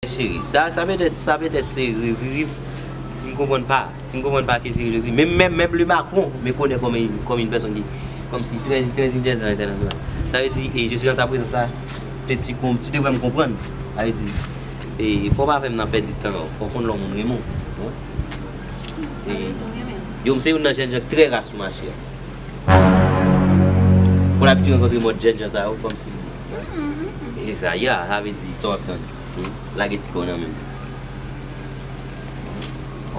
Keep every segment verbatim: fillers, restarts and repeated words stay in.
Cheri, sa, sa petèt, sa petèt se reviriv. Si m konprann pa, si m konprann pa ke se reviriv. Menm, menm, menm le Macron me connaît comme une, comme une personne qui, comme si très, très international. Sa vle di, e, je suis dans ta présence là. Peut-être tu com-, tu devrais me comprendre. Sa vle di, e, fò pa fè m nan pèdi tan, fò konn lè moun renmen w. E, yo, m se youn nan jèn jan trè ras ou mache. Pou labitid rankontre mòd jèn jan sa yo, kòmsi. E sa, ya, sa vle di, sa w ap tann. Hmm? Lage ti kò w nan men m.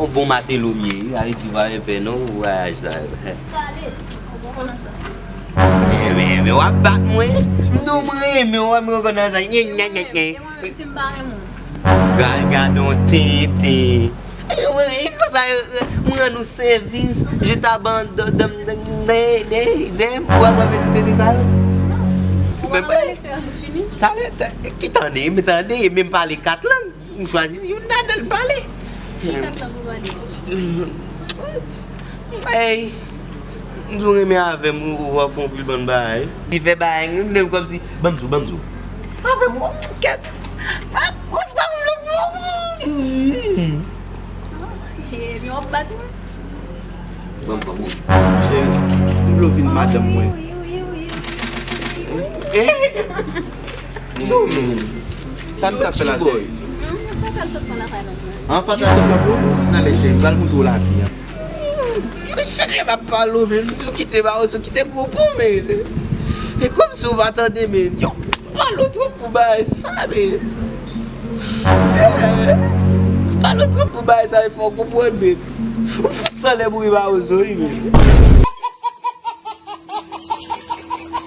On bon matelo m ye, sa vle di, w pa men pè non, pou vwayaj sa yo. Pale, ou bon konesans mwen. Men, men, men, w ap bat mwen. M di w m renmen w, m rekonèsan. Nye, nye, nye, nye. E mwen menm, si m pa renmen w? Gad, gad on tenten. E konsa, mwen rann ou sèvis, je t'abandonne, de, de, de, de, de, ou ap fè ti tenten sa yo. Ou pa nan lekre an, nou fini? Talè, ta-, ki tande, men tande, menm pale kat lang, m chwazi youn ladan l pale. Ki kat lang ou pale? Ey, m di w renmen avè m, ou, ou ap fè yon pil bann bagay. Li fè bagay, m menm kòmsi, ban m di w, ban m di w. Avè m, w kèt. Sa konsa m vle pou ou. Ebyen, w ap bat mwen? Ban m, ban m. Cheri, m vle w vin madanm mwen. Eh? Non, men. Sa misye ap fè la, cheri? An fatal sot nan lakay lòt mwen. An fatal sot nan pou? N ale, cheri, m pral montre w lavi a. Cheri, m ap pale w, men. Sou kite ba, sou kite gwo pou, men. E kòmsi w pa tande, men. Yo, pale w twòp pou bagay sa, men. Yeah. Pale w twòp pou bagay sa, men, fò w konprann, men. Ou fout sanlè boure ba ozo, wi, men.